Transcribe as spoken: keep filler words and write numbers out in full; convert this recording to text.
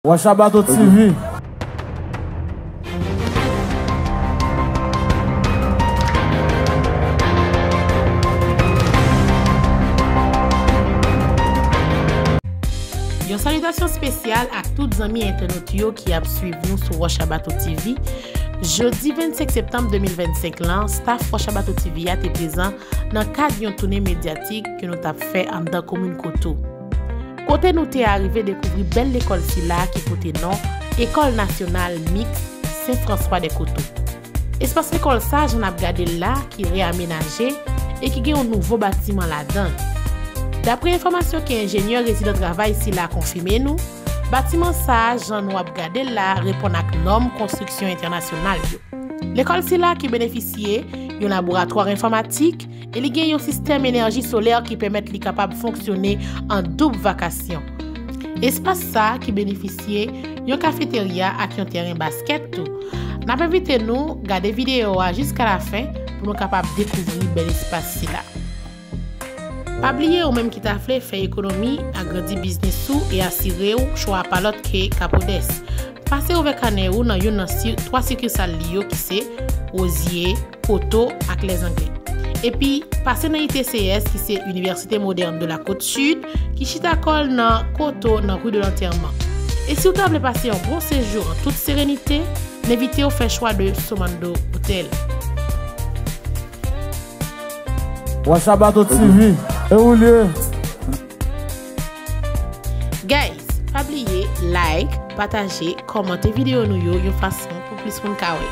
Wachabato T V. Yon salitasyon espesyal ak tout zanmi entènot yo ki ap swiv nou sou Wachabato T V. Jodi vennsenk septanm de mil vennsenk lan, staff Wachabato T V a te prezan nan kad yon tounen medyatik ke nou t ap fè anndan komin Koto. Kote nou te arive dekouvri bèl lekòl sila ki pote non École Nationale Mixte Saint François des Coteaux. Espas lekòl sa, jan n ap gade l la, ki reyamenaje e ki gen yon nouvo batiman ladan l. Dapre enfòmasyon ke enjenyè rezidan travay sila konfime nou, batiman sa, jan nou ap gade l la, reponn ak nòm konstriksyon entènasyonal yo. Lekòl sila ki benefisye yon laboratwa enfòmatik e li gen yon sistèm enèji solè ki pèmèt li kapab fonksyone an doub vakasyon. Espas sa ki benefisye yon kafeterya ak yon tèren baskèt tou. N ap envite nou gade videyo a jiska lafen pou nou kapab dekouvri bèl espas sila. Pa bliye, ou menm ki ta vle fè ekonomi, agrandi biznis ou e asire w chwa a pa lòt ke Capodes. Pase ouvè kanè ou nan youn nan si-, twa sikisal li yo ki se Wozye, Koto ak Lèzangle. Epi, pase nan I T C S ki se Université Moderne de la Côte Sud, ki chita kò l nan Koto nan rue de l'Enterrement. E si w ta vle pase yon bon sejou an tout serenite, n envite w fè chwa de Somando Hotel. Wachabato T V, e ou l ye? Guys, pa bliye like, pataje, kòmante videyo nou yo yon fason pou plis moun ka wè.